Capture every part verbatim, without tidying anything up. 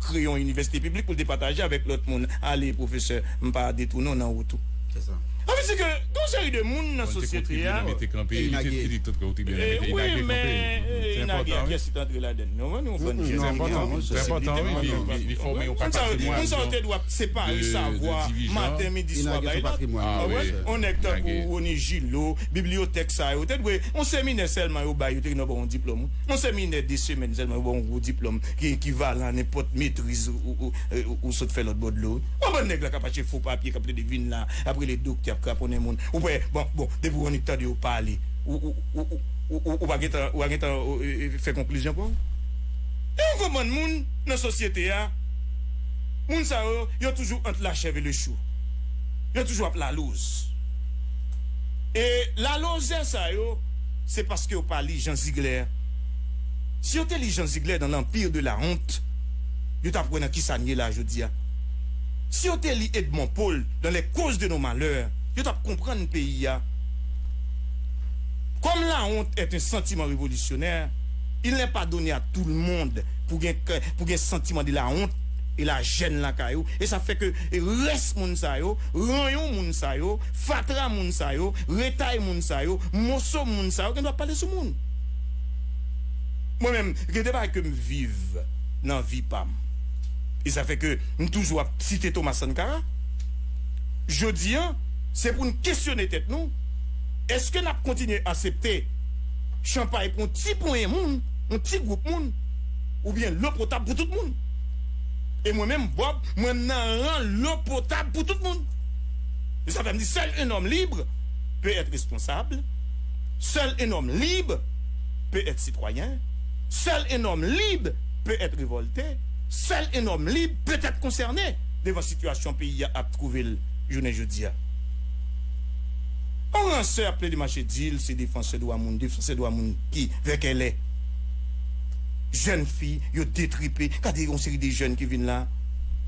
kreye yon inivèsite piblik pou l te pataje avèk lòt moun. Ale, pwofesè, m pa detounen w nan wout ou. Se sa. Sa vle di ke gen yon seri de moun nan sosyete a. Mete kanpe, li te, li te, eh, wi, men, eh, Inagi a, kiyès ki te antre ladann? Nou, nou, bann jèn. Se enpòtan, wi, se enpòtan, wi, li, li, li fòme yon patrimwàn. Moun sa yo te dwe ap separe savwa maten, midi, swa bay la. Yon nèg tankou Rony Gillot, bibliyotèk sa yo, te dwe, yon seminè sèlman yo bay, yo te gen dwa ba w yon diplòm. Yon seminè de semèn sèlman, yo ba w yon gwo diplòm ki ekivalan a nenpòt metriz ou, ou, ou, ou, ou sot fè lòt bò dlo. Yon bann nèg la k ap achte fo papye, k ap plede vin la, ap rele doktè, ap kraponnen moun. Ou wè, bon, bon, depi w annik tande yo pale, ou, ou, ou, ou, ou pa gentan, ou pa gentan, ou, e, e, fè konklizyon pa w? E ou konprann moun nan sosyete a, moun sa yo, yo toujou ant la chèv e le chou. Yo toujou ap laloz. E lalozè sa yo, se paske yo pa li Jean Ziegler. Si yo te li Jean Ziegler dans l'Empire de la honte, yo t ap wè nan kisa n ye la jodi a. Si yo te li Edmond Paul dans Les causes de nos malheurs, yo t ap konprann peyi a. Comme la honte est un sentiment révolutionnaire, il n'est pas donné à tout le monde pou gen, pou gen santiman de la honte e la jèn lakay ou. E sa fè ke rès moun sa yo, ranyon moun sa yo, fatra moun sa yo, retay moun sa yo, moso moun sa yo, gen dwa pale sou moun. Mwen menm, gen de bagay ke m viv nan vi pa m. E sa fè ke m toujou ap site Thomas Sankara. Jodi a, se pou n kesyone tèt nou, èske n ap kontinye aksepte chanpay pou yon ti ponyen moun, yon ti gwoup moun, oubyen lo potab pou tout moun? E mwen menm, Bob, mwen nan ran lo potab pou tout moun. E sa fè m di, seul un homme libre peut être responsable, seul un homme libre peut être citoyen, seul un homme libre peut être révolté, seul un homme libre peut être concerné devan sitiyasyon peyi a ap twouve l jounen jodi a. Yon ransè ap plede mache di l se defansè dwa moun, defansè dwa moun ki vèkèlè. Jèn fi, yo detripe. Gade yon seri de jèn ki vin la,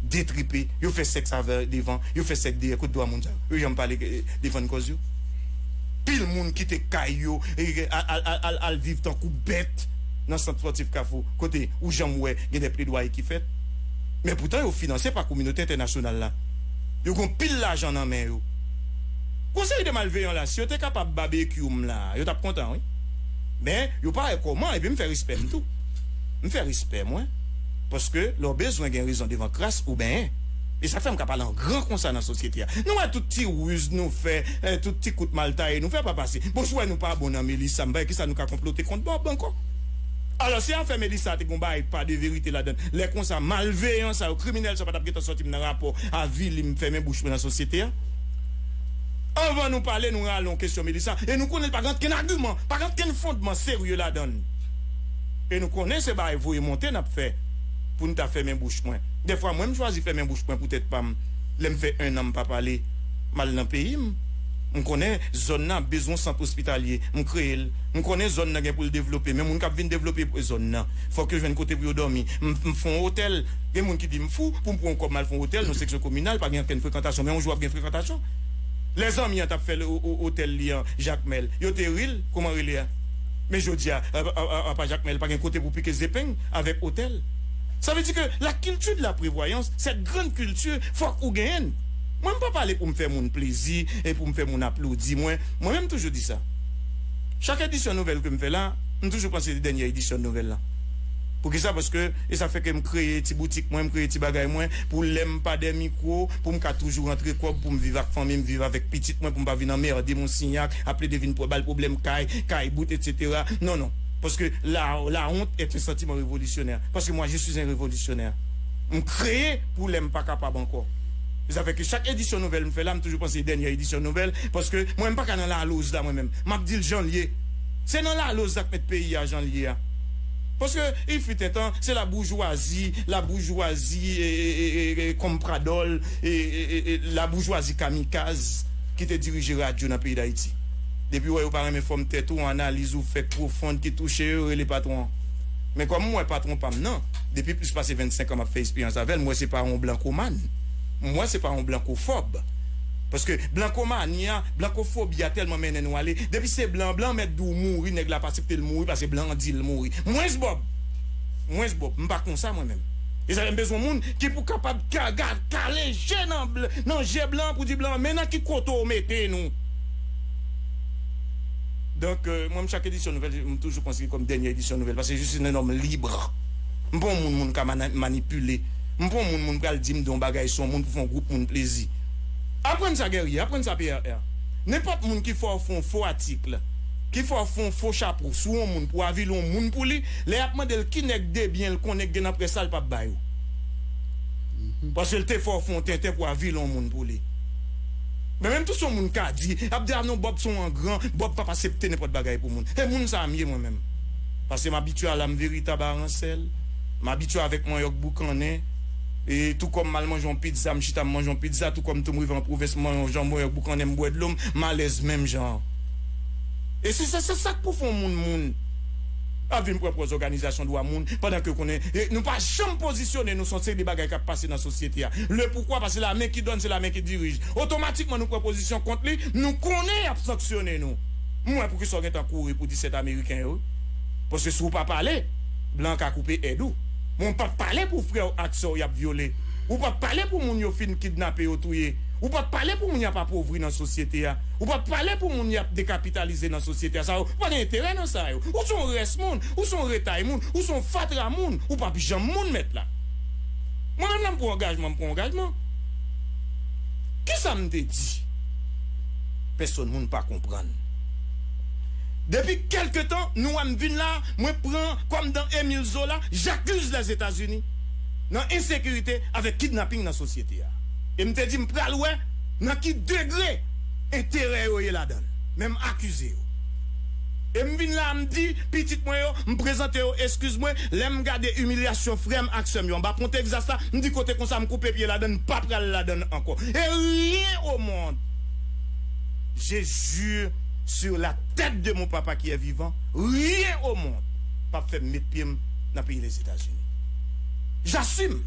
detripe. Yo fè sèks avè devan, yo fè sèks dèyè. Kote dwa moun sa yo? Yo janm pale, eh, defann kòz yo? Pil moun kite kay yo, eh, al, al, al, al, al viv tankou bèt nan sant spòtif Kafou. Kote ou janm wè gen de pledwaye ki fèt? Men poutan yo finanse pa kominote entènasyonal la. Yo gen pil lajan nan men yo. Gon seri de malveyan la, si yo te kapab babekyou m la, yo t ap kontan, wi. Men, yo pa wè kòman, epi m fè respè m tou. M fè respè mwen. Paske, lè w bezwen gen rezon devan kras, ou benyen. E sa k fè m ka pale an gran konsa nan sosyete a. Nou wè tout ti riz nou fè, eh, tout ti kout mal taye nou fè pa pase. Bon, si w wè nou pa bon nan Melissa, m pa wè kisa nou ka konplote kont Bob ankò. Alò, si afè Melissa te gon bagay pa de verite ladann, lè konsa, malveyan sa yo, kriminèl sa yo pa t ap gentan sòti m nan rapò, avili m, fèmen bouch mwen nan sosyete a. Anvan nou pale, nou rale yon kesyon Melissa, e nou konnen l pa gen okenn agiman, pa gen okenn fondman serye ladann. E nou konnen se bagay voye monte n ap fè pou n ta fèmen bouch mwen. Dèfwa, mwen, m chwazi fèmen bouch mwen pou tèt pa m. Lè m fè en an m pa pale, m al nan peyi m. M konnen zòn nan ap bezwen yon sant ospitalye, m kreye l. M konnen zòn nan gen pou l devlope, men moun k ap vin devlope zòn nan, fòk yo jwenn kote pou yo dòmi. M, m fè yon otèl, gen moun ki di m fou pou m pran yon kòb m al fè yon otèl nan seksyon kominal, pa gen okenn frekantasyon, men yon jou ap gen frekantasyon. Lè zanmi an t ap fè l o-, o-, otèl li an Jakmèl, yo te ri l, kòman rele a? Men jodi a, a, a, a, apa Jakmèl, pa gen kote pou pike zepeng avèk otèl. Sa vle di ke la culture de la prévoyance, cette grande culture, fòk ou genyen l. Mwen, m pa pale pou m fè moun plezi e pou m fè moun aplodi mwen. Mwen menm, m toujou di sa. Chak edisyon nouvèl ke m fè la, m toujou panse se dènyè edisyon nouvèl la. Poukisa? Paske, e sa fè ke m kreye ti boutik mwen, m kreye ti bagay mwen, pou lè m pa dèyè mikwo, pou m ka toujou rantre kòb, pou m viv ak fanmi m, viv avèk pitit mwen, pou m pa vin anmède Monsignac, ap plede vin pwè, ba l pwoblèm kay, kay bout, etsetera. Non, non. Paske la, la honte est un sentiment révolutionnaire. Paske moi, je suis un révolutionnaire. M kreye pou lè m pa kapab ankò. E sa fè ke chak edisyon nouvèl m fè la, m toujou panse dènyè edisyon nouvèl, paske mwen, m pa ka nan laloz la, mwen menm. M ap di l jan l ye. Se nan laloz la k met peyi a jan l ye a. Paske, il fut un temps, se la boujwazi, la boujwazi, e, e, e, e, e, konpradòl, e, e, e, e, la boujwazi kamikaz ki te dirije radyo nan peyi Dayiti. Depi w wè yo pa renmen fòm tèt ou, analiz ou fè k pwofon, ki touche yo, yo rele patwon an. Men kòm m wè patwon pa m nan, depi plis pase vennsenk an m ap fè esperyans avè l, m wè se pa yon blankoman. M wè se pa yon blankofòb. Paske blankomani a, blankofobi a tèlman mennen nou ale. Depi se blan, blan mèt di w mouri, nèg la pa aksepte l mouri, paske blan an di l mouri. Mwens Bob! Mwens Bob! M pa konsa mwen menm. E sa fè m bezwen moun ki pou kapab ka, ka, kale je nan, bl- nan je blan pou di blan, men nan ki kote w mete nou. Donk, euh, mwen, chak edisyon nouvèl, m toujou konsidere kòm dènye edisyon nouvèl, paske je suis un homme libre. M pa yon moun moun ka mana- manipile. M pa yon moun moun pral di m de yon bagay sou yon moun pou fè yon gwoup moun plezi. Aprann sa, Guerrier, aprann sa, P R R. Nenpòt moun ki fè w fè yon fo atik, ki fè w fè yon fo chapo sou yon moun pou avili yon moun pou li, lè y ap mande l ki nèg debyen l konnen k gen nan près la, l p ap bay ou. Paske l te fè w fè yon tenten pou avili yon moun pou li. Men menm tou se yon moun ka di, ap di, "Ah non, Bob se yon gran, Bob p ap aksepte nenpòt bagay pou moun." E moun sa a m ye mwen menm. Paske m abitye a la m veritab a ransèl, m abitye avèk manyòk boukannen, e tou kòm m al manje yon pizza, m chita m manje yon pizza, tou kòm tou m rive an pwovens, m manje yon janbon, manyòk boukannen, m bwè dlo, m, m alèz menm jan an. E se, se, se sa k pou fè yon moun moun. Ap vin pran pòz òganizasyon dwa moun, pandan ke konnen, e, nou pa janm pozisyone nou sou yon seri de bagay k ap pase nan sosyete a. Le poukwa, paske la men ki dòne, se la men ki dirije. Otomatikman, nou pran pozisyon kont li, nou konnen y ap sanksyone nou. M wè poukisa w gentan kouri pou disèt Ameriken yo. Paske si w pa pale, blan ka koupe èd ou. Men w p ap pale pou frè w ak sè w y ap vyole. Ou p ap pale pou moun yo fin kidnape yo touye. Ou p ap pale pou moun y ap apovri nan sosyete a. Ou p ap pale pou moun y ap dekapitalize nan sosyete a. Sa yo, ou pa gen enterè nan sa yo. Ou se yon rès moun, ou se yon retay moun, ou se yon fatra moun, ou p ap janm moun mèt la. Mwen menm lè m pran angajman, m pran angajman. Kisa m te di? Pèsonn moun pa konprann. Depi kèlke tan, nou wè m vin la, mwen pran kòm dan Emile Zola, j'accuse les États-Unis nan ensekirite avèk kidnaping nan sosyete a. E m te di m pral wè nan ki degre enterè yo ye ladan l. Men m akize yo. E m vin la, m di pitit mwen yo, m prezante yo eskiz mwen, lè m gade imilyasyon frè m ak sè m yo anba pon Tegzas la, m di kote konsa m koupe pye ladan l, m pa pral ladan l ankò. Et rien au monde, je jure sur la tête de mon papa qui est vivant, rien au monde p ap fè m met pye m nan peyi Lèzetazini. J'assume.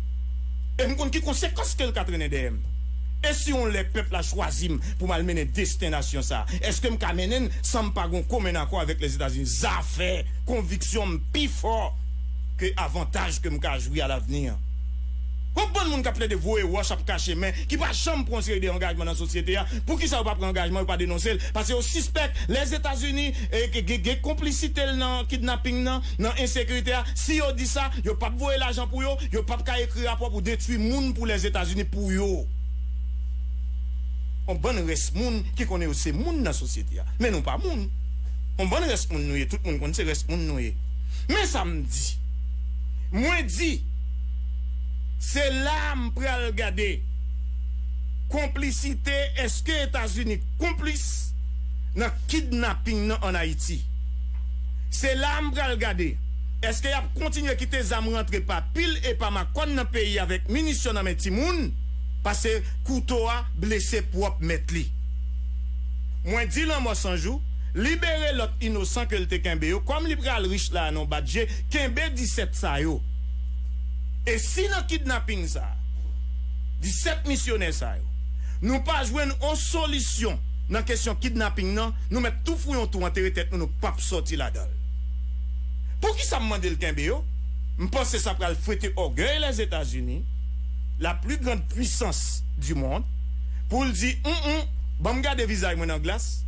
E m konn ki konsekans ke l ka trennen dèyè m. E si yon lè pèp la chwazi m pou m al mennen desten nasyon sa a, èske m ka mennen l san m pa gen yon komen akò avèk Lèzetazini? Zafè konviksyon m pi fò ke avantaj ke m ka jwi alavni an. Yon bann moun k ap plede voye wòch, ap kache men, ki pa janm pran yon seri de angajman nan sosyete a. Poukisa yo pa pran angajman, yo pa denonse l? Paske yo sispèk Lèzetazini, e, gen, gen konplisite l nan kidnaping nan, nan ensekirite a. Si yo di sa, yo p ap voye lajan pou yo, yo p ap ka ekri rapò pou detwi moun pou Lèzetazini pou yo. Yon bann rès moun ki konnen yo se moun nan sosyete a. Men nou pa moun. Yon bann rès moun nou ye, tout moun konn se rès moun nou ye. Men sa m di. Mwen di, se la a m pral gade konplisite, èske Etazini konplis nan kidnaping nan ann Ayiti? Se la a m pral gade, èske y ap kontinye kite zam rantre pa pil e pa makòn nan peyi avèk minisyon nan men timoun? Pase kouto a blese pwòp mèt li. Mwen di Lanmò San Jou, libere lòt inosan ke l te kenbe yo, kòm li pral rich la a nan yon bat je, kenbe disèt sa yo. E si nan kidnaping sa a, disèt misyonè sa yo, nou pa jwenn yon solisyon nan kesyon kidnaping nan, nou mèt tou fouye yon twou antere tèt nou, nou p ap sòti ladan l. Poukisa m mande l kenbe yo? M panse sa pral fwete ògèy Lèzetazini, la plus grande puissance du monde, pou l di, "Hum, hum, ban m gade vizaj mwen nan glas.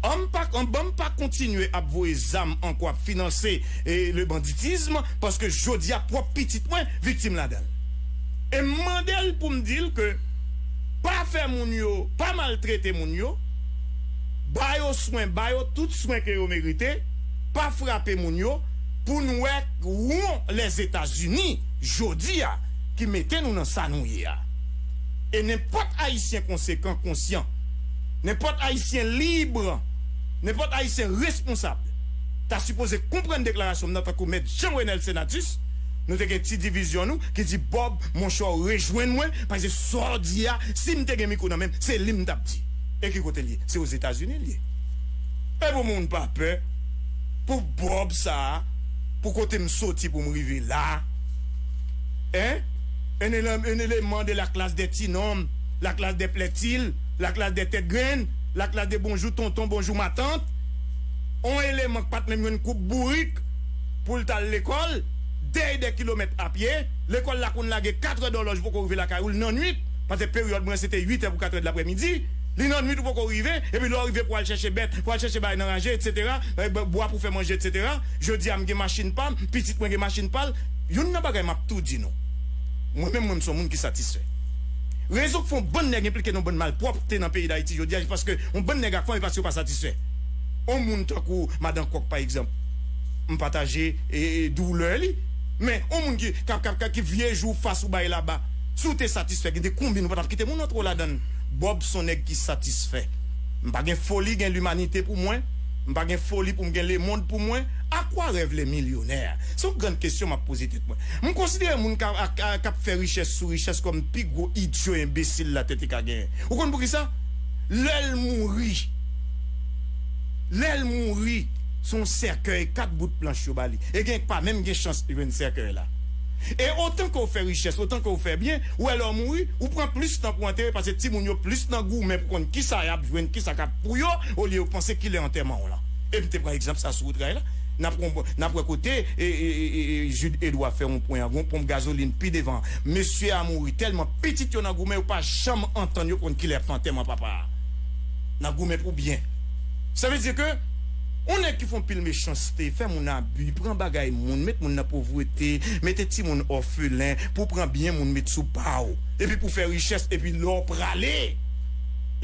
An m pa, an, ban m pa kontinye ap voye zam ankò, ap finanse, e, le banditisme, paske jodi a pwòp pitit mwen viktim ladan l." E m mande l pou m di l ke pa fè moun yo, pa maltrete moun yo, ba yo swen, ba yo tout swen ke yo merite, pa frape moun yo, pou n wè won Lèzetazini jodi a ki mete nou nan sa nou ye a. E nenpòt Ayisyen konsekan, konsyan, nenpòt Ayisyen lib, nenpòt Ayisyen responsab ta sipoze konprann deklarasyon m nan tankou Mèt Jean Renel Senatus. Nou te gen ti divizyon nou ki di, "Bob, monchè, w rejwenn mwen, paske sa w di a, si m te gen mikwo nan men m, se li m t ap di." E ki kote l ye? Se Ozetazini l ye. E pou moun pa pè pou Bob sa a, pou kote m soti pou m rive la a. Hein? Un élé- un élément de la classe des ti nonm, la classe des plètil, la classe des tèt grenn, la classe de bonjou tonton, bonjou matant. On eleman k pa t menm jwenn koup bourik pou l t al lekòl, dèy dè kilomèt a pye, Lekòl la konn lage katrè dòlòj, ou poko rive lakay ou, l nan nwit, paske peryòd mwen se te uit è pou katrè de laprèmidi. Li nan nwit, ou poko rive, epi lè w rive pou al chèche bèt, pou al chèche bagay nan ranje, etsetera, eh, bwa pou fè manje, etsetera. Jodi a, m gen machin pa m, pitit mwen gen machin pa l. Youn nan bagay m ap tou di nou, mwen menm, mwen, m se yon moun ki satisfè. Rezon k fè yon bann nèg enplike nan yon bann malpwòpte nan peyi Dayiti jodi a, se paske yon bann nèg ak fanmi pa, yo pa satisfè. Yon moun tankou Madan Kòk, pa egzanp, m pataje, e, e, doulè li. Men, yon moun ki, k ap, k ap, k ap, ki vye jou fas ou bay laba, si w te satisfè, gen de konbyen nou pa t ap kite moun antre w ladan l. Bòb se yon nèg ki satisfè. M pa gen foli gen limanite pou mwen. M pa gen foli pou m gen lemonn pou mwen. À quoi rêvent les millionnaires? Se yon grann kesyon m ap poze tèt mwen. M konsidere moun k ap, k ap, k ap fè richès sou richès kòm pi gwo idyo enbesil latè te ka genyen. Ou konn poukisa? Lè l mouri, lè l mouri, se yon sèkèy, kat bout planch yo ba li. E gen k pa menm gen chans jwenn sèkèy la. E otan ke w fè richès, otan ke w fè byen, ou wè lè w mouri, ou pran plis tan pou w antere, paske timoun yo plis nan goumen pou konn kisa y ap jwenn, kisa k ap pou yo, olye yo panse kilè antèman w lan. E m te pran egzanp sa sou wout ray la. N ap, n ap wè kote, e, e, e, e, e, Jude Edouard fè yon pwen an, gon ponp gazolin pi devan. Mesye a mouri tèlman pitit yo nan goumen, yo pa janm antann yo konn kilè ap fè antèman papa a. Nan goumen pou byen. Sa vle di ke yon nèg ki fè yon pil mechanste, fè moun abi, pran bagay moun, met moun nan povrete, mete timoun òfelen, pou pran byen moun met sou pa w. Epi pou fè richès, epi lè w prale,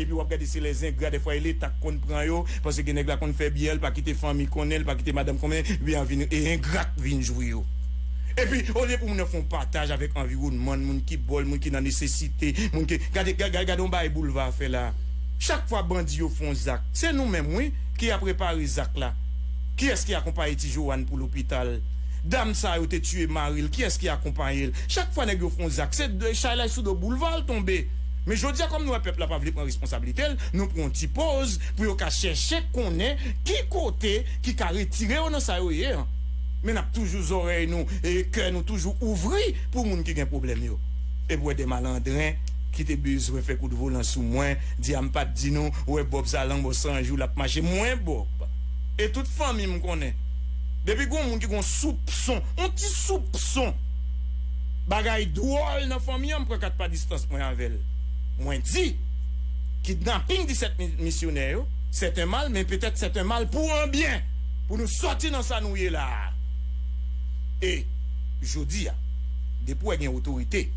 epi w ap gade se lèzengra, dèfwa e Leta k konn pran yo, paske gen nèg la konn fè byen, l pa kite fanmi konnen, l pa kite madanm konnen, epi an vin, e engra k vin jwi yo. Epi, olye pou moun nan fè yon pataj avèk anviwònman l, moun ki ba w l, moun ki nan nesesite, moun ki, gade, gade, gade yon bagay Boulva fè la. Chak fwa bandi yo fè yon zak, se nou menm, wi, ki ap repare zak la. Kiyès ki akonpaye ti Joanne pou lopital? Dam sa yo te tiye mari l, kiyès ki akonpaye l? Chak fwa nèg yo fè yon zak, se de, chay la sou do Boulva l tonbe. Men jodi a, kòm nou wè pèp la pa vle pran responsablite l, nou pran yon ti poz pou yo ka chèche konnen ki kote ki ka retire yo nan sa yo ye an. Men n ap toujou zòrèy nou e kè nou toujou ouvri pou moun ki gen pwoblèm yo. Epi w wè de malandren ki te bezwen fè kout volan sou mwen, di a m pa t di nou, ou wè Bòb sa lan bò san jou l ap mache, mwen Bòb. E tout fanmi m konnen. Depi gon moun ki gon soupson, yon ti soupson, bagay dwòl nan fanmi an, m pran kat pa distans mwen avè l. Mwen di, kidnaping disèt mi-, misyonè yo, c'est un mal, men petèt c'est un mal pour un bien, pou nou sòti nan sa nou ye la a. E, jodi a, depi w wè gen otorite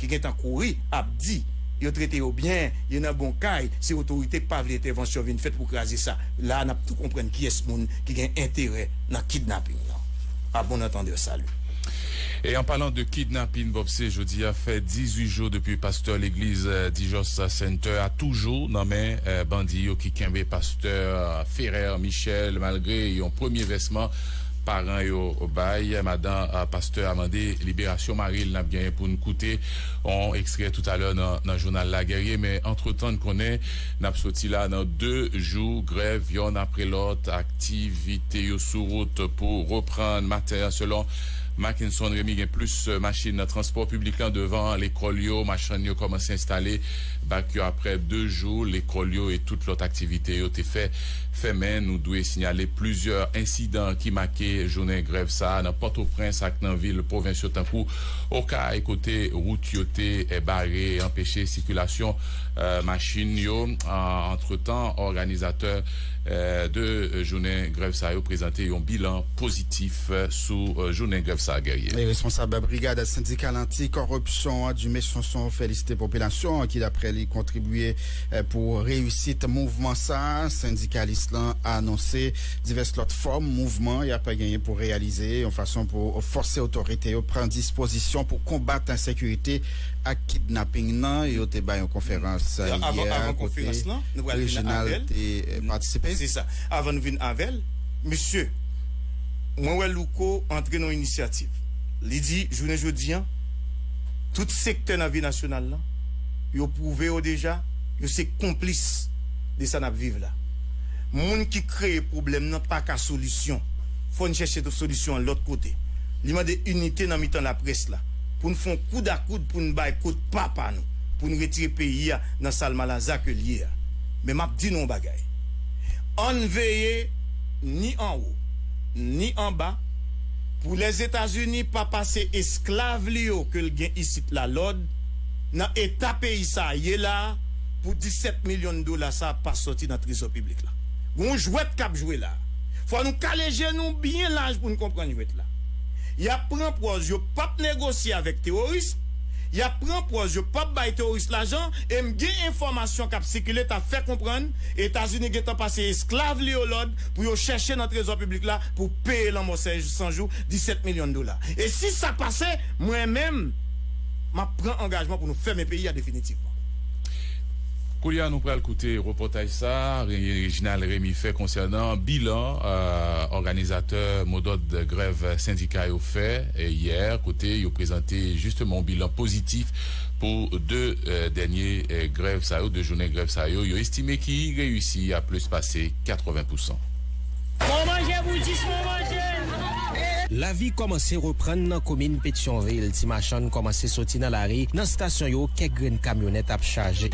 ki gentan kouri ap di yo trete yo byen, yo nan bon kay, se otorite k pa vle entèvansyon vin fèt pou kraze sa. La a, n ap tou konprann kiyès moun ki gen enterè nan kidnaping nan. À bon entendeur, salut. E an palan de kidnapin, Bòb, se jodi a fè dizuit jou depi pastè legliz, eh, Dijòs Center a toujou nan men, eh, bandi yo ki kenbe pastè, eh, Ferrer Michel, malgre yon premye vèsman paran yo bay. Madan, eh, pastè a mande liberasyon mari l. N ap genyen pou n koute yon ekstrè toutalè nan, nan jounal la, Guerrier, men antretan, n konnen n ap soti la nan de jou grèv, yonn apre lòt, aktivite yo sou wout pou reprann maten an, selon Mackinson Remy, gen plis, eh, machin nan transpò piblik lan devan lekòl yo. Machann yo kòmanse enstale bak yo apre de jou lekòl yo e tout lòt aktivite yo te fè fèmen. Nou dwe sinyale plizyè ensidan ki make jounen grèv sa a nan Pòtoprens ak nan vil pwovens yo, tankou Okay, kote wout yo te, eh, bare, anpeche sikilasyon, eh, machin yo. An, antretan, òganizatè, eh, de jounen grèv sa yo prezante yon bilan pozitif, eh, sou, eh, jounen grèv sa a, Guerrier. E responsab brigad sendikal anti kòripsyon an, Dume Sonson, felisite popilasyon an ki, daprè li, kontribye, eh, pou reyisit mouvman sa a. Sendikalis lan anonse divès lòt fòm mouvman y ap genyen pou reyalize, yon fason pou fòse otorite yo pran dispozisyon pou konbat ensekirite ak kidnaping nan. Yo te bay yon konferans, eh, yè, avan kote konferans lan, nou pral vin Reginald avè l. Te, eh, patisipe. Se sa. Avan nou vin avè l, mesye, mwen wè Louko antre nan yon inisyativ. Li di, jounen jodi an, tout sektè nan vi nasyonal lan, yo pwouve yo deja, yo se konplis de sa n ap viv la. Moun ki kreye pwoblèm nan pa ka solisyon. Fò n chèche solisyon an lòt kote. Li mande inite nan mitan laprès la, pou n fè yon koud a koud, pou n bay kout pa pa nou, pou n retire peyi a nan sal malaza ke l ye a. Men m ap di nou yon bagay. Ann veye ni anwo, ni anba, pou Lèzetazini pa pase esklav li yo ke l gen isit la lòd nan eta peyi sa a ye la a, pou disèt milyon dola sa a pa sòti nan trezò piblik la. Gon jwèt k ap jwe la a. Fò nou kale je nou byen laj pou n konprann jwèt la. Y ap pran pòz yo p ap negosye avèk teworis, y ap pran pòz yo p ap bay teworis lajan, e m gen enfòmasyon k ap sikile t ap fè konprann Etazini gentan pase esklav li yo lòd pou yo chèche nan trezò piblik la pou peye lanmò Sèj Sanjou disèt milyon dola. E si sa pase, mwen menm, m ap pran angajman pou nou fèmen peyi a definitivman. Kounye a, nou pral koute repòtaj sa a, Reginald Remy fè konsènan bilan òganizatè modòd grèv sendika yo fè yè, kote yo prezante jisteman yon bilan pozitif pou de dènye grèv sa yo, de jounen grèv sa yo, yo estime ki reyisi a plis pase katreven pousan. Bon manje pou dis bon manje. Lavi kòmanse reprann nan komin Petyonvil. Ti machann kòmanse soti nan lari, nan stasyon yo, kèk grenn kamyonèt ap chaje.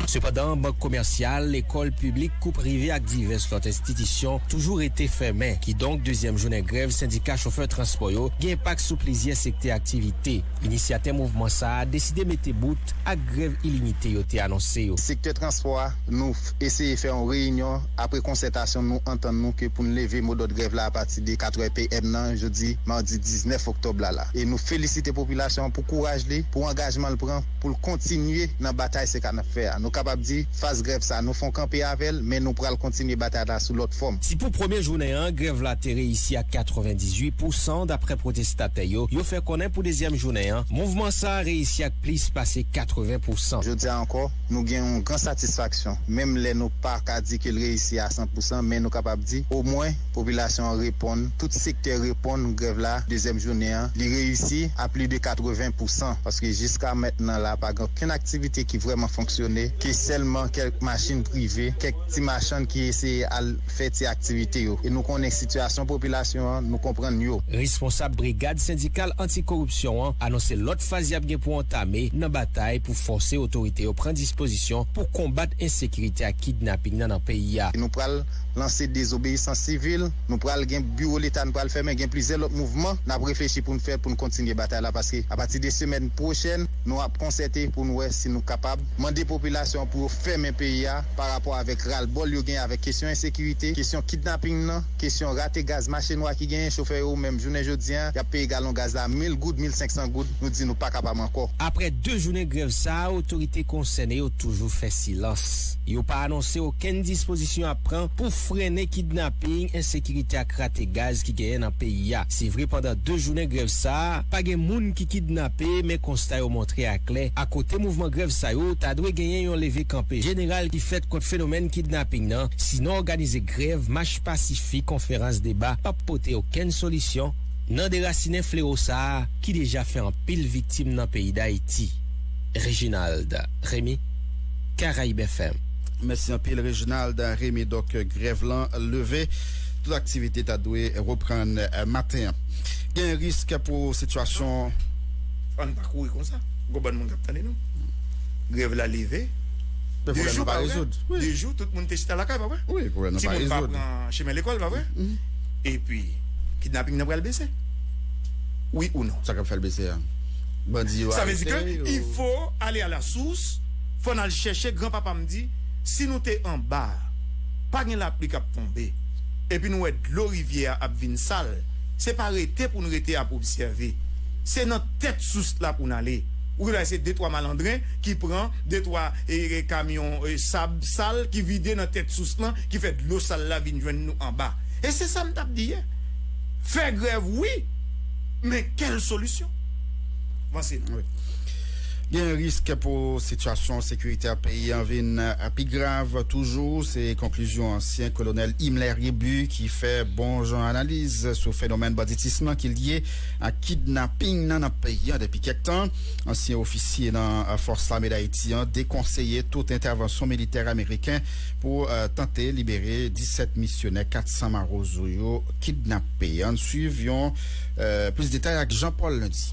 Sepandan, bank komèsyal, lekòl piblik kou prive ak divès lòt enstitisyon toujou rete fèmen. Kidonk, dezyèm jounen grèv sendika chofè transpò yo gen enpak sou plizyè sektè aktivite. Inisyatè mouvman sa a deside mete bout ak grèv ilimite yo te anonse yo. Sektè transpò a, nou eseye fè yon reyinyon, apre konsètasyon nou antann nou ke pou n leve modòd grèv la apati de katrè PM nan jodi madi diznèf oktòb la la. E nou felisite popilasyon an pou kouraj li, pou angajman l pran pou l kontinye nan batay se ka n ap fè a. Nou kapab di, faz grèv sa a, nou fè yon kanpe avè l, men nou pral kontinye batay la sou lòt fòm. Si pou premye jounen an, grèv la te reyisi a katrevendizuit pousan, daprè pwotestatè yo, yo fè konnen pou dezyèm jounen an, mouvman sa a reyisi ak plis pase katreven pousan. Jodi a ankò, nou gen yon gran satisfaksyon. Menm lè nou pa ka di ke l reyisi a san pousan, men nou kapab di, omwen, popilasyon an reponn, tout sektè reponn grèv la, dezyèm jounen an, li reyisi a plis de katreven pousan. Paske jiska mentnan la, pa gen okenn aktivite ki vrèman fonksyone, ke sèlman kèk machin prive, kèk ti machann ki eseye al fè ti aktivite yo. E nou konnen sitiyasyon popilasyon an, nou konprann yo. Responsab Brigad Sendikal Anti-Koripsyon an anonse lòt faz y ap gen pou antame nan batay pou fòse otorite yo pran dispozisyon pou konbat ensekirite ak kidnaping nan nan peyi a. Nou pral lanse dezobeyisans sivil, nou pral gen biwo Leta nou pral fèmen, gen plizyè lòt mouvman n ap reflechi pou n fè pou n kontinye batay la, paske apati de semèn pwochèn, nou ap konsète pou n wè si nou kapab mande popilasyon an pou yo fèmen peyi a pa rapò avèk ralbòl yo gen avèk kesyon ensekirite, kesyon kidnaping nan, kesyon rate gaz mache nwa ki genyen, chofè yo menm jounen jodi a, y ap peye galon gaz la mil goud, mil senk san goud, nou di nou pa kapab ankò. Aprè de jounen grèv sa a, otorite konsène yo toujou fè silans. Yo pa anonse okenn dispozisyon y ap pran pou frennen kidnaping, ensekirite ak rate gaz ki genyen nan peyi a. Se vre, pandan de jounen grèv sa a, pa gen moun ki kidnape, men konsta yo montre aklè, akote mouvman grèv sa yo, ta dwe genyen yon leve kanpe jeneral ki fèt kont fenomèn kidnaping nan, sinon òganize grèv, mach pasifik, konferans deba p ap pote okenn solisyon nan derasinen flewo sa a ki deja fè anpil viktim nan peyi Dayiti. Reginald Remy, Caraïbes F M. Mèsi anpil, Reginald Remy. Donk, grèv lan leve. Tout aktivite ta dwe reprann, eh, maten an. Gen risk pou sitiyasyon. Ann pa kouri konsa. Gon bann moun k ap tande nou. Grèv la leve. De jou, pa vre? De jou, tout moun te chita lakay, pa vre? Wi, pwoblèm nan pa rezoud. Timoun pa pran chemen lekòl, pa vre? Epi, kidnaping nan pral bese. Wi ou non? Sa k ap fè l bese a? Bandi yo arete yo. Sa vle di ke il faut aller à la source, fò n al chèche. Granpapa m di, si nou te anba a, pa gen lapli k ap tonbe, epi nou wè dlo rivyè a ap vin sal, se pa rete pou n rete ap obsève. Se nan tèt sous la pou n ale. Ou genlè se de twa malandren ki pran de twa e, e, kamyon e, sab sal ki vide nan tèt sous lan ki fè dlo sal la vin jwenn nou anba. E se sa m t ap di yè. Fè grèv wi, men kèl solisyon? Vanse non. Gen risk pou sitiyasyon sekirite peyi an vin pi grav toujou, se konklizyon ansyen kolonèl Himmler Rébu ki fè bon jan analiz sou fenomèn banditis lan ki lye ak kidnaping nan nan peyi an depi kèk tan. Ansyen ofisye nan Fòs Lame Dayiti an dekonseye tout entèvansyon militè ameriken pou tante libere disèt misyonè kat san mawozo yo kidnape. Ann swiv yon plis detay ak Jean Paul Lundi.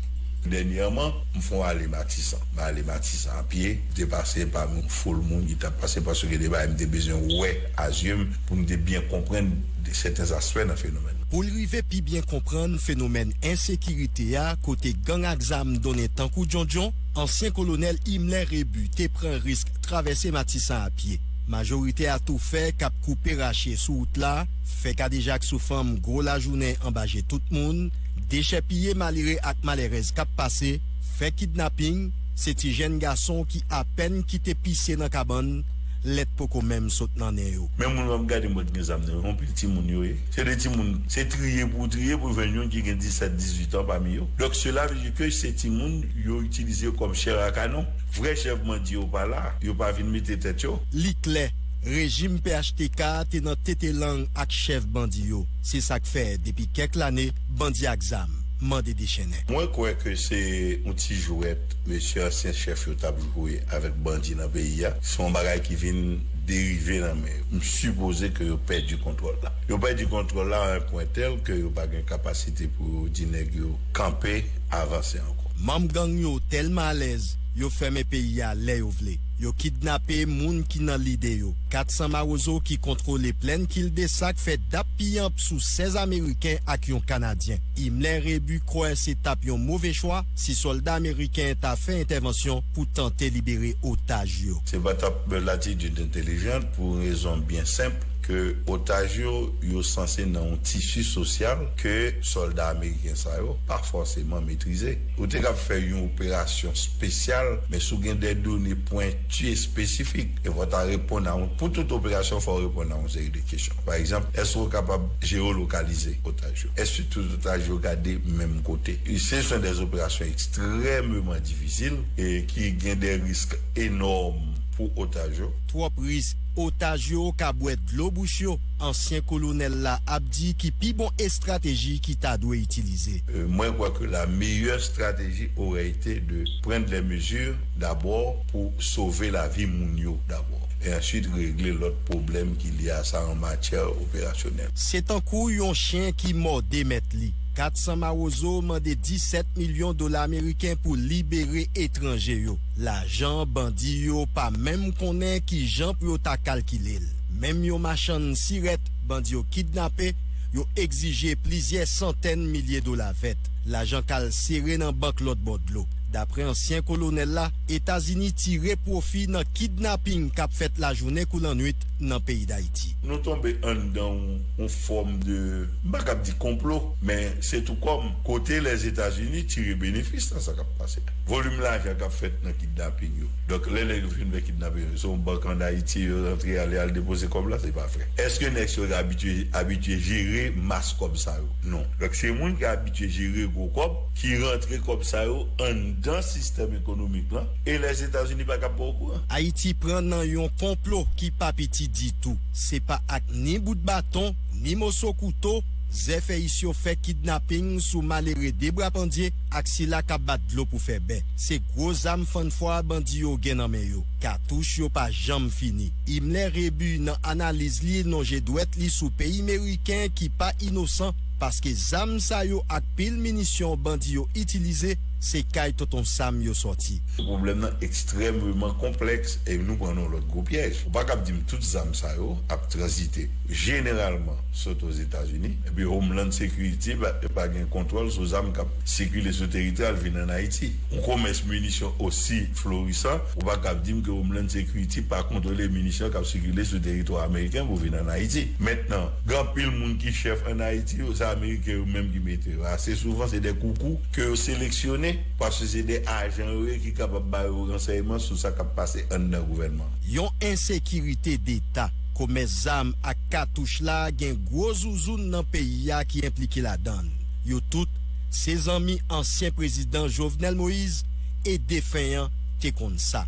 Dènyèman, m fè yon ale Matisan. M ale Matisan a pye, m te pase pami yon foul moun ki t ap pase, paske gen de bagay m te bezwen wè a zye m pou m te byen konprann de sèten aspè nan fenomèn nan. Pou l rive pi byen konprann fenomèn ensekirite a, kote gang ak zam donnen tankou djondjon, ansyen kolonèl Himmler Rébu te pran risk travèse Matisan a pye. Majorite a tou fè k ap koupe rache sou wout la, fè kadejak sou fanm gwo lajounen anba je tout moun, dechèpiye malere ak malerèz k ap pase, fè kidnaping, se ti jèn gason ki apèn kite pise nan kabann, lèt poko menm sot nan nen yo. Men moun w ap gade m wè t gen zam nan yo, yon pil timoun yo ye. Se de timoun, se triye pou w triye pou w jwenn youn ki gen disèt, dizuit an pami yo. Donk, cela veut dire que se timoun yo itilize yo kòm chè a kanon. Vrè chèf bandi yo pa la, yo pa vin mete tèt yo. Li klè, rejim P H T K te nan tete lang ak chèf bandi yo. Se sa k fè, depi kèk lane, bandi ak zam mande dechennen. Mwen kwè ke se yon ti jwèt mesye ansyen chèf yo t ap jwe avèk bandi nan peyi a. Se yon bagay ki vin derive nan men yo. M sipoze ke yo pèdi kontwòl la. Yo pèdi kontwòl la a yon pwen tèl ke yo pa gen kapasite pou yo di nèg yo kanpe, avanse ankò. Manm gang yo tèlman alèz, yo fèmen peyi a lè yo vle. Yo kidnape moun ki nan lide yo. Kat san mawozo ki kontwole plèn Kil de Sak fè dap piyanp sou sèz Ameriken ak yon Kanadyen. Himmler Rébu kwè se t ap yon move chwa si sòlda ameriken ta fè entèvansyon pou tante libere otaj yo. Se pa t ap latitid entèlijan pou rezon byen senp ke otaj yo, yo sanse nan yon tisi sosyal ke sòlda ameriken sa yo pa fòseman metrize. Ou te kab fè yon operasyon espesyal, men si w gen de done pwenti espesifik, e fò w ta reponn a yon, pou tout operasyon, fò w reponn a yon seri de kesyon. Pa egzanp, èske w kapab jewolokalize otaj yo? Èske tout otaj yo gade menm kote? Se sont des opérations extrêmement difficiles e ki gen de risk enòm pou otaj yo. Twòp risk, otaj yo ka bwè dlo bouch yo. Ansyen kolonèl la ap di ki pi bon estrateji ki ta dwe itilize. Euh, mwen kwè ke la meilleure stratégie aurait été de prendre les mesures d'abord pour sauver la vie moun yo d'abord, et ensuite régler l'autre problème qu'il y a ça en matière opérationnelle. Se tankou yon chen ki mòde mèt li. Kat san mawozo mande disèt milyon dola ameriken pou libere etranje yo. Lajan bandi yo pa menm konnen ki jan pou yo ta kalkile l. Menm yon machann sirèt bandi yo kidnape, yo egzije plizyè santèn milye dola vèt. Lajan k al sere nan bank lòt bò dlo. Daprè ansyen kolonèl la, Etazini tire pwofi nan kidnaping k ap fèt lajounen kou lannwit nan peyi Dayiti. Nou tonbe anndan yon, yon fòm de, m pa kab di konplo, men se tou kòm kote Lèzetazini tire benefis nan sa k ap pase. Volim lajan k ap fèt nan kidnaping yo. Donk, lè nèg yo fin fè kidnaping yo, se yon bank ann Ayiti yo rantre ale al depoze kòb la, se pa vrè. Èske nèg sa yo abitye, abitye jere mas kòb sa yo? Non. Donk, se moun ki abitye jere gwo kòb, ki rantre kòb sa yo anndan sistèm ekonomik lan, e Lèzetazini pa kab pa okouran. Ayiti pran nan yon konplo ki pa piti ditou. Se pa ak ni bout baton, ni moso kouto, zèfèyis yo fè kidnaping sou malere de bra pandye ak sila k ap bat dlo pou fè bè. Se gwo zam fann fwa bandi yo gen nan men yo. Katouch yo pa janm fini. Imlè Rebu nan analiz li lonje dwèt li sou peyi meriken ki pa inosan, paske zam sa yo ak pil minisyon bandi yo itilize, se kay Tonton Sam yo sòti. Pwoblèm nan ekstrèmeman konplèks e nou pran nan yon lòt gwo pyèj. Ou pa kab di m tout zam sa yo ap tranzite jeneralman sot Ozetazini, epi Homeland Security pa, pa gen kontwòl sou zam k ap sikile sou teritwa l vin ann Ayiti. Yon komès minisyon osi florisan, ou pa kab di m ke Homeland Security pa kontwole minisyon k ap sikile sou teritwa ameriken pou vin ann Ayiti. Mentnan, gen anpil moun ki chèf ann Ayiti yo, se ameriken yo menm ki mete yo. Ase souvan, se de koukou ke yo seleksyone, paske se de ajan yo ye ki kapab ba yo ransèyman sou sa k ap pase anndan gouvènman. Yon ensekirite deta, komès zam ak katouch la gen gwo zouzoun nan peyi a ki enplike ladan l. Yo tout, se zanmi ansyen prezidan Jovenel Moïse e defen an te konn sa.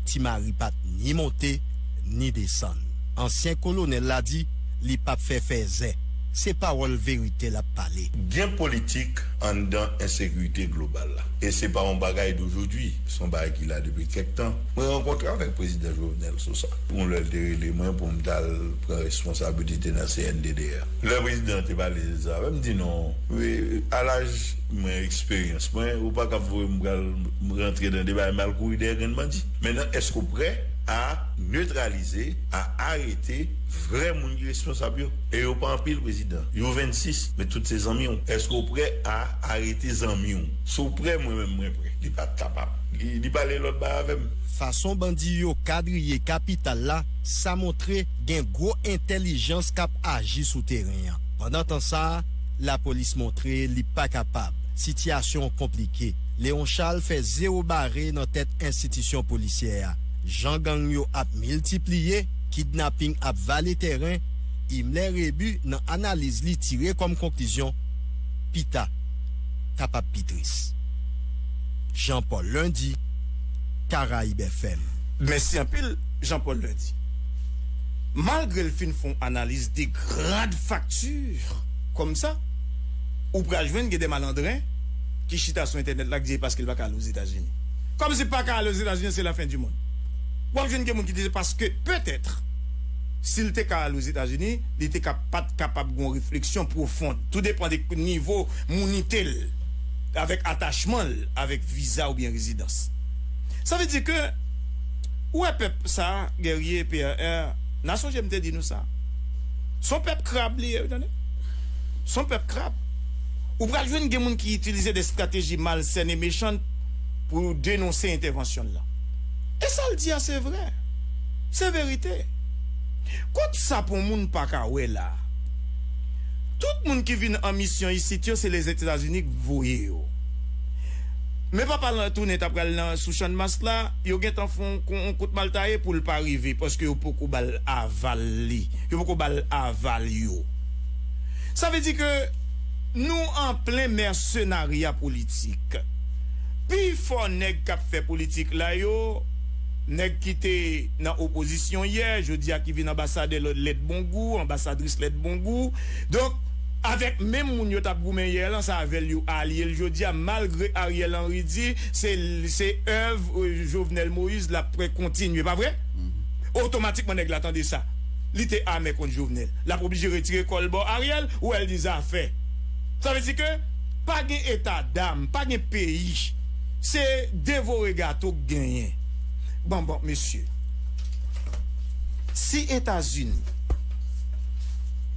Ti Mari pa t ni monte, ni desann. Ansyen kolonèl la di li p ap fè fèzè. se pawòl verite l ap pale. Gen politik anndan ensekirite global la. E se pa yon bagay d'aujourd'hui, se yon bagay ki la depi kèk tan. Mwen rankontre avèk prezidan Jovenel sou sa. Yon lè l te rele mwen pou m t al pran responsabilite nan C N D D A. Lè prezidan an te pale de sa avè m, m di non, wi, a laj mwen, eksperyans mwen, ou pa ka voye m pral rantre nan deba e m al kouri dèyè grenn bandi. Mentnan, èske w prè a netralize, a arete vrè moun ki responsab yo? E yo pa anpil, prezidan. Yo vennsis, men tout se zanmi w. Èske w prè a arete zanmi w? Si w prè, mwen menm, mwen prè. Li pa t kapab. Li, li pale lòt bagay avè m. Fason bandi yo kadriye kapital la, sa montre gen gwo entèlijans k ap aji sou teren an. Pandan tan sa a, lapolis montre li pa kapab. Sitiyasyon an konplike. Léon Charles fè zewo bare nan tèt enstitisyon polisyè a. Jan gang yo ap miltipliye, kidnaping ap vale tèren, Himmler Rébu nan analiz li tire kòm konklizyon, pita kapab pi tris. Jean Paul Lundi, Caraïbes F M. Mèsi anpil, Jean Paul Lundi. Malgre l fin fè yon analiz de grande facture kòm sa, ou pral jwenn gen de malandren ki chita sou entènèt la k di e paske l pa ka al Ozetazini. Kòmsi pa ka al Ozetazini se lafen di mond. W ap jwenn gen moun ki di se paske, petèt, si l te ka al Ozetazini, li te ka pa t kapab gen yon refleksyon pwofon. Tou depann de nivo mounite l, avèk atachman l avèk viza oubyen rezidans. Sa vle di ke, ou wè pèp sa a, Guerrier, P R R, n a sonje m te di nou sa. Se yon pèp krab li ye, wi, tande. Se yon pèp krab. Ou pral jwenn gen moun ki itilize de estrateji malsèn e mechan pou denonse entèvansyon l lan. E sa l di a se vrè. Se verite. Kot sa pou moun pa ka wè la? Tout moun ki vin an misyon isit yo, se Lèzetazini k voye yo. Men papa l tounen ta pral nan, sou Channmas la, yo gentan fè yon, yon kout maltaye pou l pa rive, paske yo poko ba l aval li. Yo poko ba l aval yo. Sa vle di ke nou an plen mèsenarya politik. Pifò nèg k ap fè politik la yo, nèg ki te nan opozisyon yè, jodi a ki vin anbasadè lòt lèt bon gou, anbasadris lèt bon gou. Donk, avèk menm moun yo t ap goumen yè lan, se avè l yo alye l jodi a, malgre Ariel Henry di se, se èv, euh, Jovenel Moïse l ap kontinye, pa vre? Otomatikman, nèg la tande sa. Li te amè kont Jovenel. L ap oblije retire kò l bò Ariel, ou wè l di zafè. Sa vle di ke pa gen eta dam, pa gen peyi. Se devore gato k genyen. Bon, bon, mesye. Si Etazini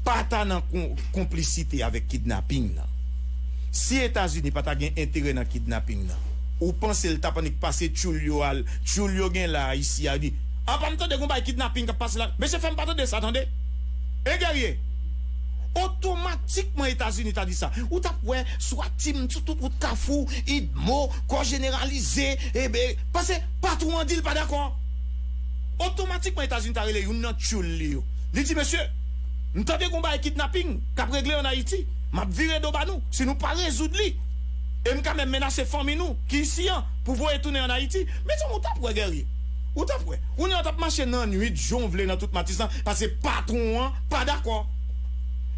pa ta nan kon-, konplisite avèk kidnaping nan, si Etazini pa ta gen enterè nan kidnaping nan, ou panse l t ap annik pase tchoul yo al, tchoul yo gen la isi a di, an pa m tande gon bay kidnaping k ap pase la. Mesye, fè m pa tande sa, tande. E Guerrier, otomatikman Etazini ta di sa. Ou t ap wè SWAT team sou tout wout Kafou, idmo, kò jeneralize, e ben, paske patwon an di l pa dakò. Otomatikman Etazini ta rele youn nan tchoul li yo. Li di, mesye, m tande gon bagay kidnaping k ap regle ann Ayiti. M ap vire do ba nou si nou pa rezoud li. E m ka menm menase fanmi nou ki isi an pou voye tounen ann Ayiti. Mezanmi, ou t ap wè, Guerrier. Ou t ap wè. Ou nan t ap mache nan nwit jan w vle nan tout Matisan, paske patwon an pa dakò.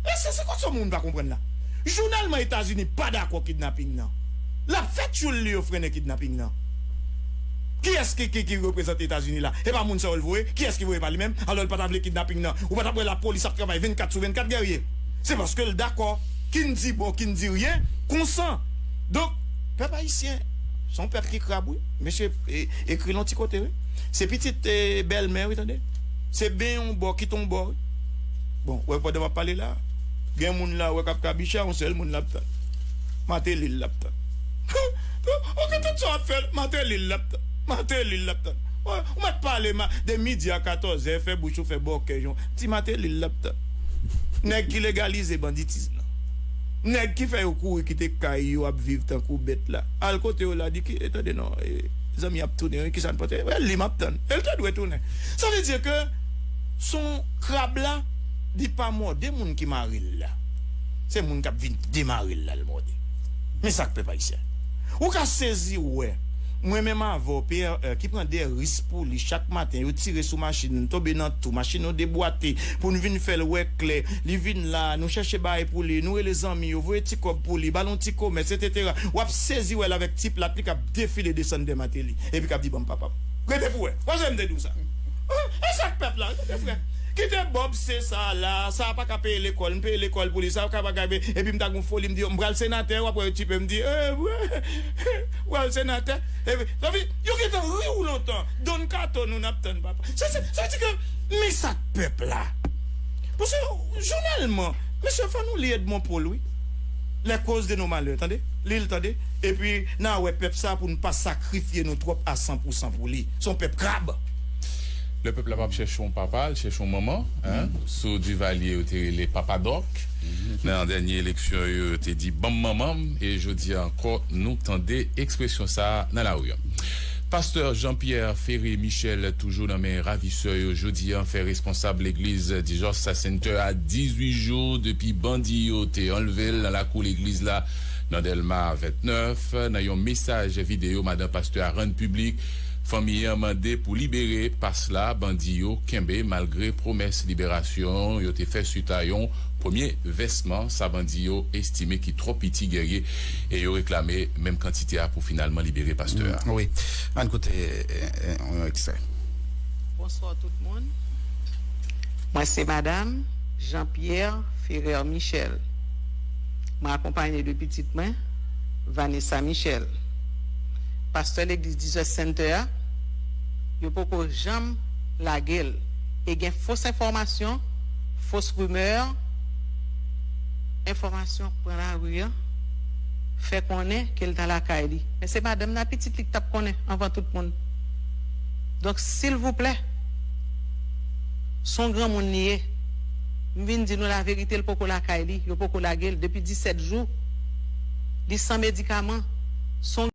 E se, se kòman moun pa konprann la. Jounèlman Etazini pa dakò kidnaping nan. L ap fè tchoul li yo frennen kidnaping nan. Kiyès ki, ki, ki reprezante Etazini la? E pa moun sa yo l voye? Kiyès ki voye pa li menm? Alò l pa ta vle kidnaping nan. Ou pa t ap wè lapolis ap travay vennkat sou vennkat, Guerrier. Se paske l dakò. Kin di bon, kin di ryen, konsan. Donk, pèp ayisyen, se yon pèp ki krab, wi. Mesye, e, ekri l yon ti kote, wi. Se pitit, e, bèlmè, wi, tande. Se ben yon bò, kit yon bò, wi. Bon, wè, pandan m ap pale la, gen moun la, wè, k ap kabicha, yon sèl moun l ap tann. Martelly l ap tann. Ou gen tout sa w ap fè, Martelly l ap tann. Martelly l ap tann. Ou, ou mèt pale ma-, de midi a katòzè, fè bouch ou fè bòkè, jan ti Martelly l ap tann. Nèg ki legalize banditis lan. Nèg ki fè yo kouri kite kay yo ap viv tankou bèt la. Al kote yo la, di ki, e, tande non, e, zanmi ap tounen, wi, kisa n pote? E li m ap tann. E l te dwe tounen. Sa vle di ke se yon krab la, li pa mòde moun ki mare l la. Se moun k ap vin demare l la, l mòde. Men sa k pèp ayisyen. Ou ka sezi wè Mwen menm avè w, P R, ki pran de risk pou li chak maten, yo tire sou machin nou, n tonbe nan tou, machin nou debwate, pou n vin fè l wè klè, li vin la, nou chèche bagay pou li, nou rele zanmi yo, voye ti kòb pou li, ba l yon ti komès, etsetera. W ap sezi wè l avèk ti plat li k ap defile desann dè Mateli, epi k ap di, "Ban m papa m." Rete pou wè. Wè se m te di w sa. E sa k pèp la, rete frè. Kite Bob se sa la, sa pa ka peye lekòl, m peye lekòl pou li, sa pa ka peye, epi m ta gon foli, m di, "M pral senatè," w ap wè yo tipe, m di, "Eh, w pral senatè?" Epi, sa vle, yo gentan ri w lontan. Donn kato nou n ap tann, papa. Sa, sa, sa vle di ke, men sa k pèp la. Paske, jounalman, mesye, fò nou li Edmond Paul, wi. Les causes de nos malheurs, tande? Li l, tande? Epi, n a wè pèp sa pou n pa sakrifye nou twòp a san pou san pou li. Se yon pèp krab. Le pèp la p ap chèche yon papa, l chèche yon manman, en. Sou Duvalier, yo te rele Papa Dòk. Nan dènye eleksyon yo, yo te di, "Ban m manman m," e jodi a ankò, nou tande ekspresyon sa a nan lari a. Pastè Jean-Pierre Ferré Michel, toujou nan men ravisè yo, jodi a fè responsab legliz Dijòs Center a dizuit jou depi bandi yo te anlve l nan lakou legliz la nan Dèlma vennèf. Nan yon mesaj videyo, madan pastè a rann piblik, fanmi an mande pou libere pas la bandi yo kenbe, malgre pwomès liberasyon yo te fè swit a yon premye vèsman sa bandi yo estime ki twò piti, Guerrier, e yo reklame menm kantite a pou finalman libere pastè a. Wi. Ann koute, eh, eh, yon ekstrè. Bonswa tout moun. Mwen se madanm Jean-Pierre Ferrer Michel. Mwen akonpaye de pitit mwen, Vanessa Michel. Pastè legliz Dizè Center a, yo poko janm lage l. E gen fos enfòmasyon, fos rimè, enfòmasyon k pran lari a, fè konnen ke l ta lakay li. Men se madanm nan, pitit li k t ap konnen anvan tout moun. Donk, silvouplè, se yon granmoun li ye. M vin di nou laverite, l poko lakay li, yo poko lage l depi disèt jou. Li san medikaman. Se yon